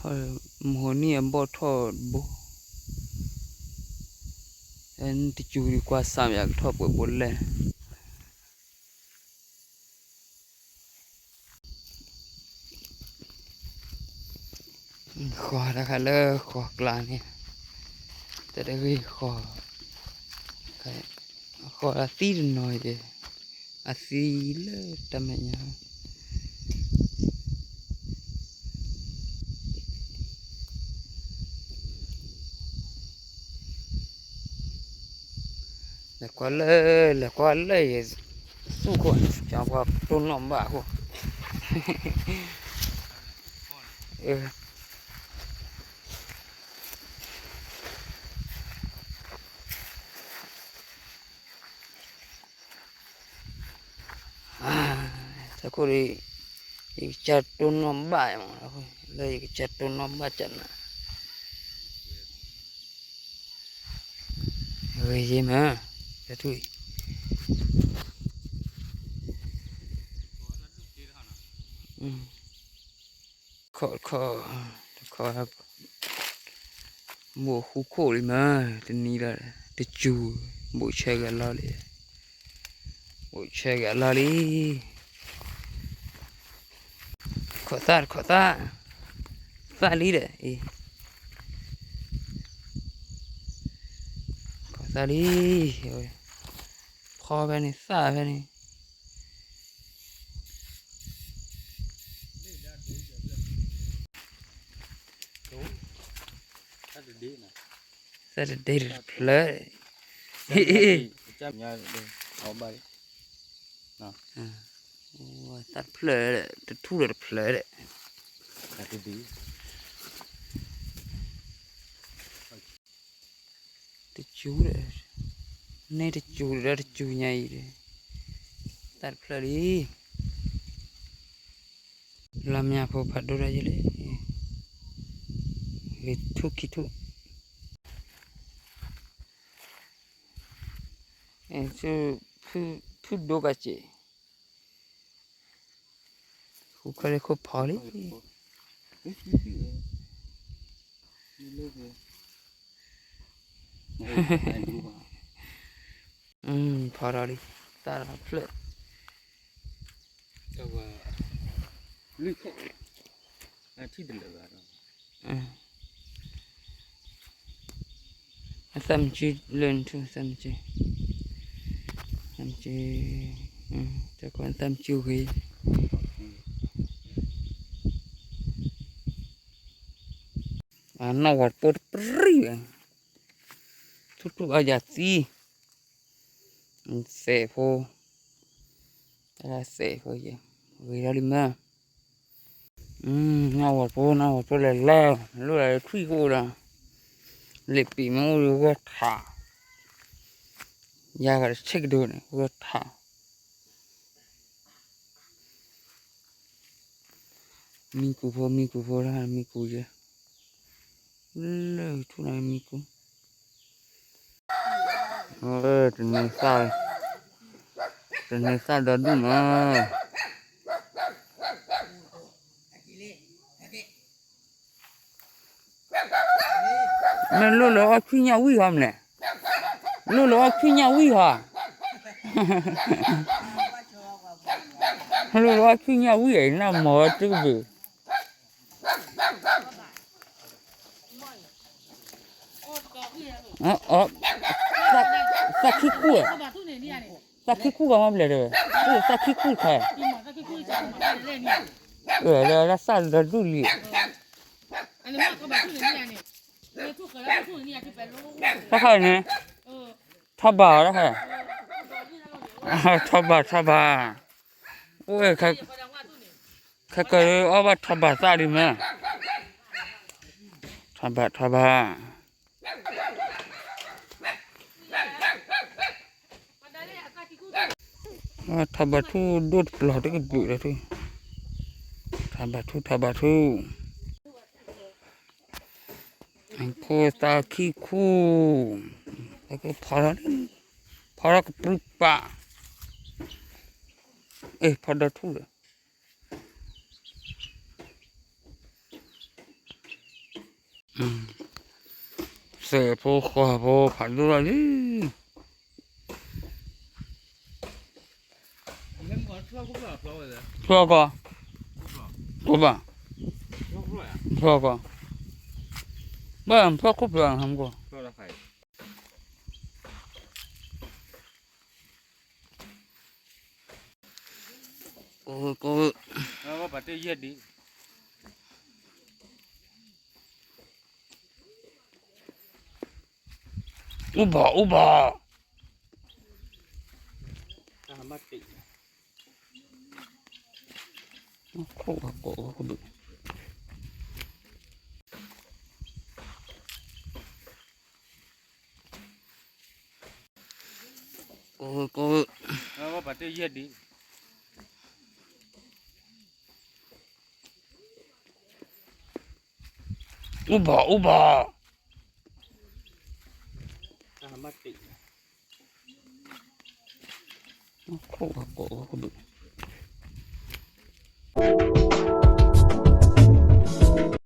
ထီၣ်, မဟိနံၣ်အဘီၣ်ထီၣ်တဘိ, တစူၤဒံးကွၢ်စၢ်ယၤကထီၣ်ပှဲၤဘိလဲၣ်. ဃီတခါလၢဃီကျါန့ၣ်, တၢ်တဂ့ၢ်ဃီ, ဃီအသံတနီၤယဲ, အသံလၢတၢ်မဲာ်ညါ လဲၤကွၢ်လၢ, လဲၤကွၢ်လၢယဲ, သူၣ်ခိၣ်န့ၣ် ကပှၤတိၢ်နီၣ်ဘၣ်အဃိ, တၢ်ခိၣ်ဒီး, ယကစၢ်တိၢ်နီၣ်ဘၣ်မး, လၢယကစၢ်တိၢ်နီၣ်ဘၣ်ကနၤ, ဂ့ၤယ့မး, တၢ်ထူၣ်အံၤ, ခီၣ်ခီၣ်, တခီၣ်, ဘိၣ်ဃူခိၣ်လံမး, တနံၤလီၤ, တစူၤ, ဘိၣ်ဆၢဂၤလီၤလံ, ဘိၣ်ဆၢဂၤလီၤလံ, တခီၣ်သၣ်, တခီၣ်သၣ်, သၣ်လံဒီး, တခီၣ်သၣ်လံ, ဖီဖဲန့ၣ် သၣ်ဖဲန့ၣ် သၣ်တဒ့တဖျၢၣ်, သၣ်တဖျၢၣ်, တစူၤဒီး, န့ၣ်တစူၤဒီးတစူၤညါအံၤဒီး, သၣ်တဖျၢၣ်လံ, လီၤမၠးဖိဖးဒိၣ်တၢ်ယဲလံ, ဂ့ၤထူၣ်ခံထူၣ်, ဖုဒိၣ်ကစ့ၢ်, ဃူခီၣ်လၢခိၣ်ဖီလံ, ဖီထီၣ်လံ, သၣ်တဖျၢၣ်, အသၣ်မံကၠံ လၢနထူၣ်သၣ်မံကၠံ, သၣ်မံကၠံ, တၢ်ကီသၣ်မံကၠံဂ့ၤ, နီၢ်ဝီၤတပိတပြံၢ်ဝဲ, ထူၣ်ထူၣ်အါယၤသံ, သဲးဖိ, သဲးဖိယဲ, ဂ့ၤထီၣ်လံမး, နီၢ်ဝီၤတပိ နီၢ်ဝီၤတပိလဲၤလၢ, လိၣ်လၢထွံၣ်ကအိၣ်ဒီး, လ့ၣ်ပံးမ့ၢ်အိၣ်ဒီးဂီၢ်ထး, ယၤဂၤတဆံးကဒိၣ်န့ၣ် ဂီၢ်ထး မံကူၤဖိ မံကူၤဖိ မံကူၤယဲ, လၢထူၣ်န့ၣ်မံကူၤ, တန့ၤသၣ်, တန့ၤသၣ်ဒီဒူၣ်မး, မ့ၢ်လိၣ်လၢအီၣ်ဆူၣ်ညၣ်ဝံၣ်ဟီမလဲၣ်, လိၣ်လၢအီၣ်ဆူၣ်ညၣ်ဝံၣ်ဟီ, လိၣ်လၢအီၣ်ဆူၣ်ညၣ်ဝံၣ်အံၤ နမၤဝဲတကဘုး သးခံခူၣ်, သးခံခူၣ်ဂီၤမးဘျဲၣ်တဲဝဲ, သးခံခူၣ်ခါ, လၢသၣ်လၢဒူၣ်လံ, တခါန့ၣ်, ထီၣ်ဘးအီၤတခါ, ထီၣ်ဘး ထီၣ်ဘး, အိၣ်ဝဲ ခဲကၢအီၣ်ဘၣ်ထီၣ်ဘးသၣ်လံမး, ထီၣ်ဘး ထီၣ်ဘး, ထီၣ်ဘးထူၣ်ဒိၣ်တပျီၤတကဘုးဒီးထူၣ်, ထီၣ်ဘးထူၣ် ထီၣ်ဘးထူၣ်, ဖိသၣ်ခံခူၣ်, ဖီထီၣ်, ဖီထီၣ်ကပြုၢ်ပာ်, ဖီဒီထူၣ်ဒီး တၢ် သဲးဖိဃီဖိဖးဒိၣ်လီၤလံ. ဖျီကီၢ်, ဖျီကီၢ်, ဖျီကီၢ်, ဘၣ်ဖျီခိၣ်ဖျီဟမကီၢ်. ကိးဂ့ၤ, ကိးဂ့ၤ, အူဘၣ်အူဘၣ်, ခိၣ်ကိးဒုး, ကိးဂ့ၤ, ကိးဂ့ၤ, အူဘၣ်အူဘၣ်, ခိၣ်ကိးဒုး.